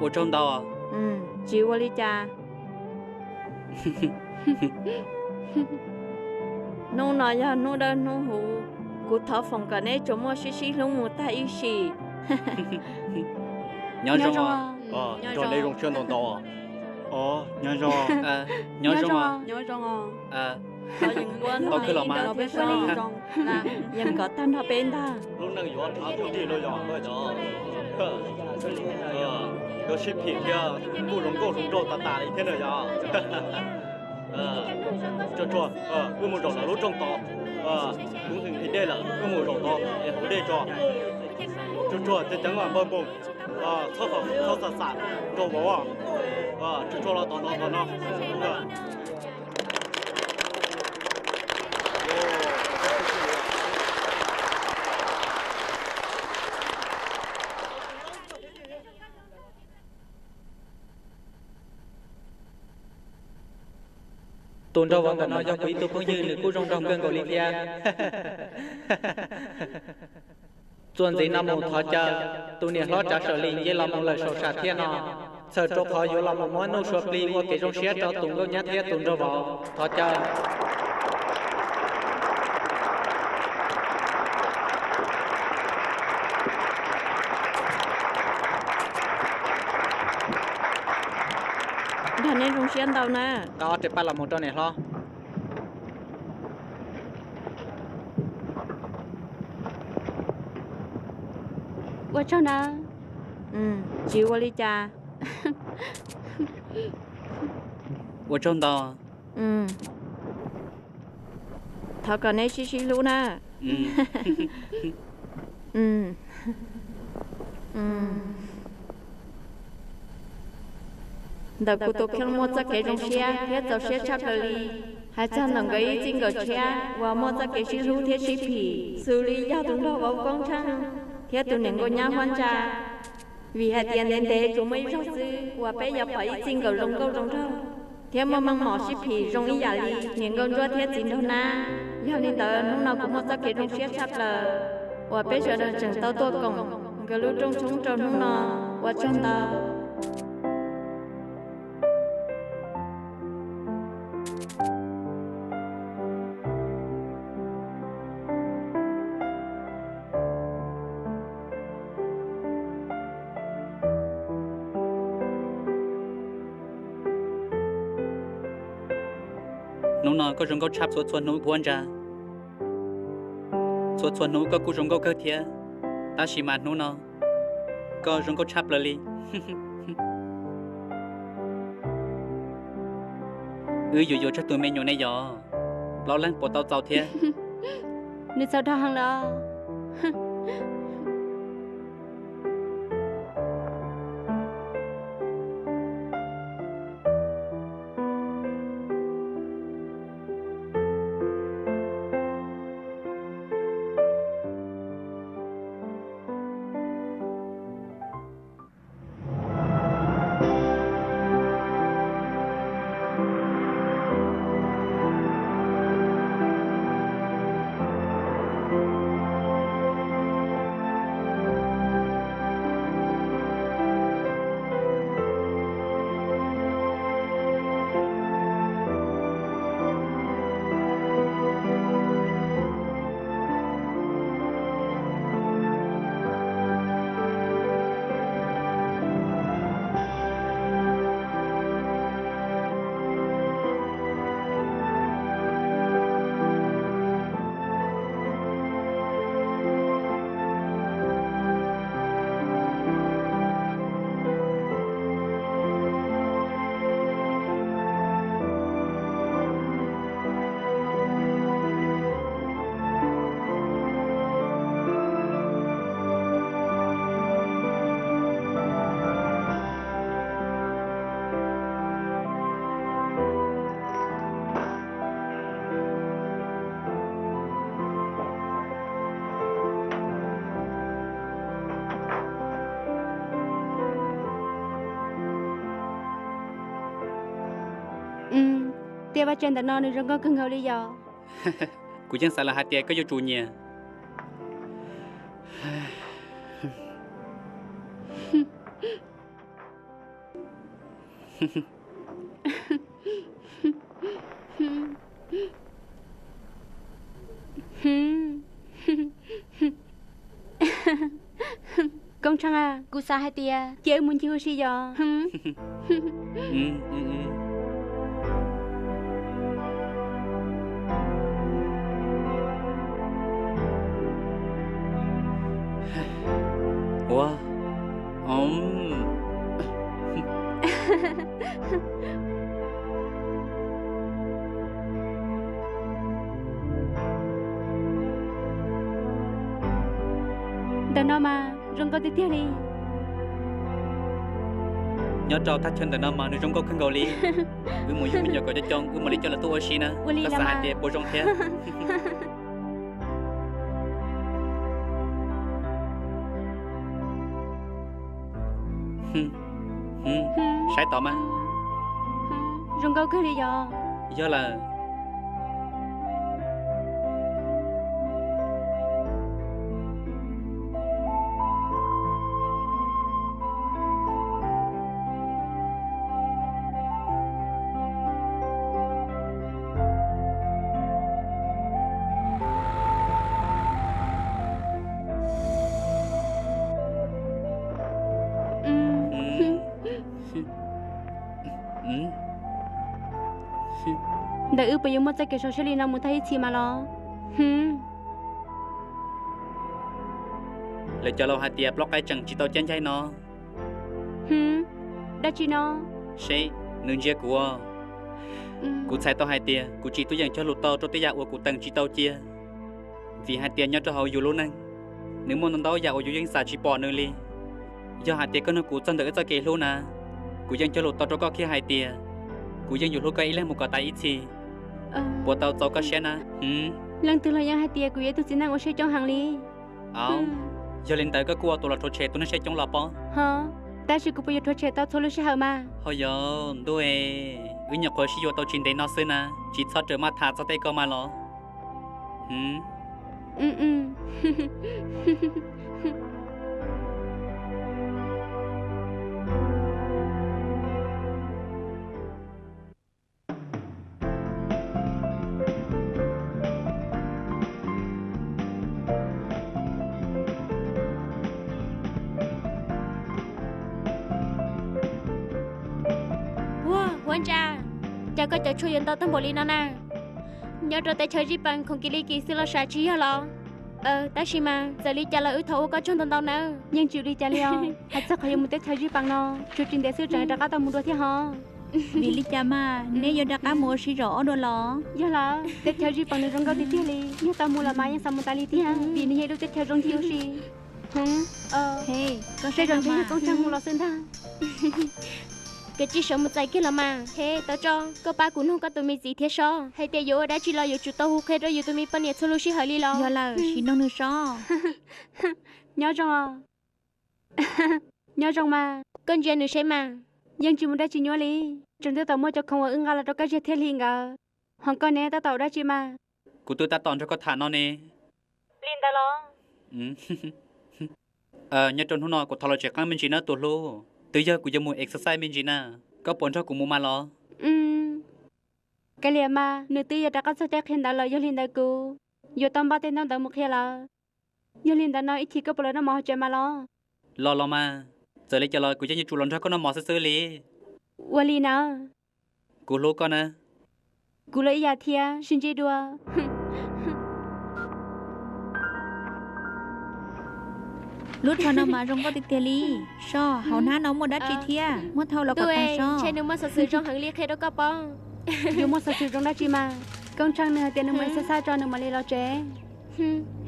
Ua tsaug ntau. Tsis ua li cas. Hnub no yog hnub dawb hnub huv, kuv thov foom kom neb tsuas muaj sib sib hlub mus tag ib sim. Nyob zoo. Nrog neb zoo siab ntau ntau. Nyob zoo. Nyob zoo. Tau kawg los mas. Yeej kom tag nrho peb ntag. Lub neej yuav rhav tub nrig los yog yuav sib phim thiab kuj zoo nkauj zoo nraug tas tas li thiab na yog. Tsuag tsuag, wb mus zaum lawv lub rooj tod. Kuv nqhis dej lawm, wb mus zaum tod es haus dej tso. Tsuag tsuag, ceev ceev npawg npoos, txhob xam xam nrog vauv. Tsuag tsuag los tom no tom no. Tus nraug vauv ntawm no yog kuv ib tug phooj ywg, nws kuj zoo nraug kawg nkaus li thiab. Txuas ntxiv no mus thov caw tus niam hlob Tsav Sawm Lis nce los mus lawm saum sam thiaj no, txhawm rau qhov yuav los mus muab nuj sua plig ua kev zoo siab rau tus nkauj nyab thiab tus nraug vauv. Thov caw. Nrog neb zoo siab ntau na. Nqa ob re paj los mus rau niam hlob. Ua tsaug na. Tsis ua li cas. Ua tsaug ntau. Thov kom neb sib sib hlub na. Ntawm kuv tus kheej muaj txoj kev zoo siab thiab txaus siab tshaj plaws li. Hais txog ntawm nkawd ib txij nkawm tshiab uas muaj txoj kev sib hlub thiab sib phim, xws li yog tus nraug vauv Koob Tsheej thiab tus niam nkauj nyab Huab Ntsa. Vim hais tias ntev ntev tsuas muaj ib zaug xwb uas peb yuav pom ib txij nkawm zoo nkauj zoo nraug thiab muaj meej mom sib phim zoo ib yam li niam nkauj ntsuab thiab txiv nraug nab. Yog li ntawd hnub no kuv muaj txoj kev zoo siab tshaj plaws uas peb sawv daws tseem tau tuaj koom nkawd lub rooj tshoob rau hnub no. Ua tsaug ntau. Hnub no koj zoo nkauj tshaj txhua txhua hnub Huab Ntsa. Txhua txhua hnub koj kuj zoo nkauj kawg thiab, tab sis mas hnub no koj zoo nkauj tshaj plaws li. Wb yuav yuav tsawg tus me nyuam ne yom? Plaub leeg puas tau txaus thiab? Nws txaus dhau heev los. Tej vaj tse ntawm no nws zoo nkauj kawg nkaus li yom. Kuv yeej xav lawm hais tias koj yuav tsum nyiam. Koob Tsheej, kuv xav hais tias cia wb mus ncig ua si yom. Ua, ntawm no mas zoo nkauj tiag tiag li. Nyob rau thaj chaw ntawm no mas nws zoo nkauj kawg nkaus li. Wb mus yug me nyuam kom coob coob wb mam li coj lawv tuaj ua si na. Koj xav hais tias puas zoo thiab? Saib tod mas. Zoo nkauj kawg li yog. Yog lawm. Ntawm wb puas yuav muaj txoj kev sau siab li no mus tag ib txhis mas los? Lawv cov laus hais tias plaub qaib tseem tsis tau cab ncaig no. Dab tsi no? Seb, nws ntsia kuv. Kuv txhais tau hais tias kuv tsis tuaj yeem cog lus tau rau tej yam uas kuv teem tsis tau cia. Vim hais tias nyob rau hauv yus lub neej, nws muaj ntau ntau yam uas yus yeej xam tsis pom nws li. Yog hais tias koj nug kuv txog ntawm wb txoj kev hlub na, kuv yeej cog lus tau rau koj kiag hais tias kuv yeej yuav hlub koj ib leeg mus kom tas ib txhis. Puas tau txaus koj siab na? Leej twg los yeej hais tias kuv yog ib tug txiv neej ua siab coob heev li. Au, yog li ntawd koj kuj ua tus los rhuav tshem tus neeg siab coob los pob. Ho, tab sis kuv puas yuav rhuav tshem tau txhua lub sij hawm mas? Ho yog ntuj es, wb nyuam qhuav sib yuav tau tsis ntev no xwb na, tsis txhob rawm maj tham txog tej ko mas los. Ua, Huab Ntsa, cas koj cov tshuaj yuav ntau tag npaum li no na? Nyob rau teb chaws Zij Pees khoom Kiv Li Kis xwb los sav tsis yog los? Tab sis mas txawm li cas los wb thov ua koj tsaug ntau ntau nawb. Yeej tsis ua li cas li os, hais txog qhov yuav mus teb chaws Zij Pees no, tsuas tsis ntev xwb tseem rov qab tau mus dua thiab hos. Vim li cas mas neb yuav rov qab mus ua si zaum ob dua los? Yog lawm, teb chaws Zij Pees nws zoo nkauj tiag tiag li, yog tau mus los mas yeej xav mus tas li tiag, vim nws yog ib lub teb chaws zoo ncig ua si. He, koj saib zoo ntshe yog Koob Tsheej mus los xwb ntag. Kav tsij sawv mus txais kiag los mas. He, Tau Tso, koj pab kuv nug koj tus me txiv thiab sob hais tias yuav ua dab tsi los yuav tsum tau hu qhia rau yus tus me poj niam txhua lub sij hawm li los? Yog lawm, sim nug nws sob. Nyob zoo os. Nyob zoo mas. Koj ntsia nws saib mas. Yeej tsis muaj dab tsi nyuaj li, tseem twb tau muaj cov khoom uas wb nqa los rau Kab Ziag thiab Hli nkawd. Ho koj ne, tab tom ua dab tsi mas? Kuv twb tab tom nrog koj tham no ne. Li ntawd los? Nyob rau hnub no kuv thov los tsev qeeb me ntsis nawb tus hlub, twb yog kuv yuav mus exercise me ntsis na. Koj puas nrog kuv mus mas los? Kav liam mas, nws twb yuav rov qab txog caij qhia ntawv lawm, yog li ntawd kuv yuav tau npaj tej ntaub ntawv mus qhia lawv. Yog li ntawd no ib chim koj puas los noj mov hauv tsev mas los? Los los mas, txawm li cas los kuv yeej yuav tsum los nrog koj noj mov xwb xwb li. Ua li na. Kuv hlub koj na. Kuv los ib yam thiab, sib ntsib dua. Lub tsho no mas zoo nkauj tiag tiag li. Soj, hauv hnab no muaj dab tsi thiab? Muab thau los kom tag soj. Ntshe nws muaj xov xwm zoo heev li qhia rau koj pob. Yuav muaj xov xwm zoo dab tsi mas? Koob Tsheej nws hais tias nws mus exercise tso nws mam li los tsev.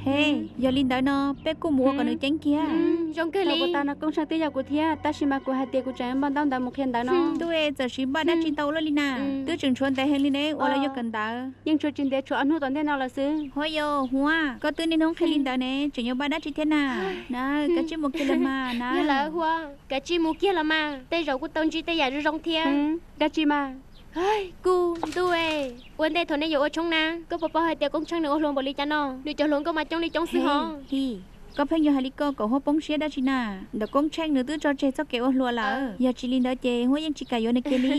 He, yog li ntawd no peb kuj mus ua kom nws ceeb kiag. Zoo kawg li. Tau kuv tas no Koob Tsheej twb yog kuv thiab, tab sis mas kuv hais tias kuv tseem npaj ntaub ntawv mus qhia ntawv no. Ntuj es, txawm siv npaj dab tsi tau luaj li na. Twb tseem tshuav ntev heev li ne, ua los yuav kawm ntawv. Yeej tshuav tsis ntev, tshuav ob hnub tom ntej no lawm xwb. Huab yau Huab, koj twb niaj hnub qhia li ntawd ne, tseem yuav npaj dab tsi thiab na? Na, kav tsij mus kiag los mas na. Yog lawm Huab, kav tsij mus kiag los mas, tej zaum kuj tau ntsib tej yam zoo zoo thiab. Dab tsi mas? Kuj ntuj es, ua ntej thaum nej yuav ua tshoob na, koj puas paub hais tias Koob Tsheej nws ua hluas npaum li cas no? Nws cov hluas nkauj mas coob li coob xwb hos. Hli, Koj pheej yuav hais li ko kom Huab poob siab dab tsi na? Ntawm Koob Tsheej nws twb tso tseg txoj kev ua hluas lawm, yog tsis li ntawd ces Huab yeej tsis kam yuav nws kiag li.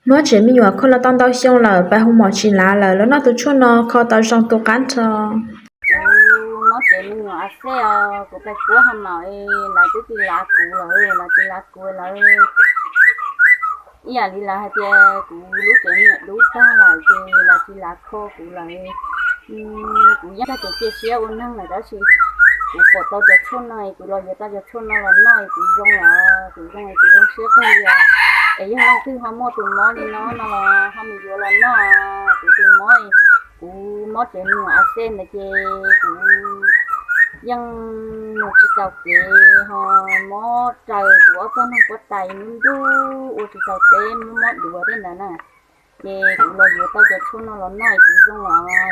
Mob tsev me nyuam kho los tau ntau xyoo lawm, pais hu mom tsis lav lawm, los noj tus tshuaj no kho tau zoo tu qab nrho. Mob tsev me nyuam a xej os, kuv pais kuab ho mom, lawv twb tsis lav kuv lawm, lawv tsis lav kuv lawm. Ib yam li lawv hais tias kuv lub tsev me nyuam dub tag lawm ces lawv tsis lav kho kuv lawm. Kuv yeej tsis cia siab ua neeg lawm tab sis kuv pom tau cov tshuaj no, kuv los yuav tau cov tshuaj no los noj, kuv zoo lawm, kuv zoo, kuv zoo siab kawg li. Es yog leej twg ho muaj tus mob li no no los ho mus yuav los noj. Kuv tus mob, kuv mob tsev me nyuam a xej ntawd ces kuv yeej mus tsis taus kev, ho mob raws kuv ob txoj neeg puab tais, nruab nrub ua tsis taus teb, mob mob duav tej ntawd na. Ces kuv los yuav tau cov tshuaj no los noj kuv zoo lawm.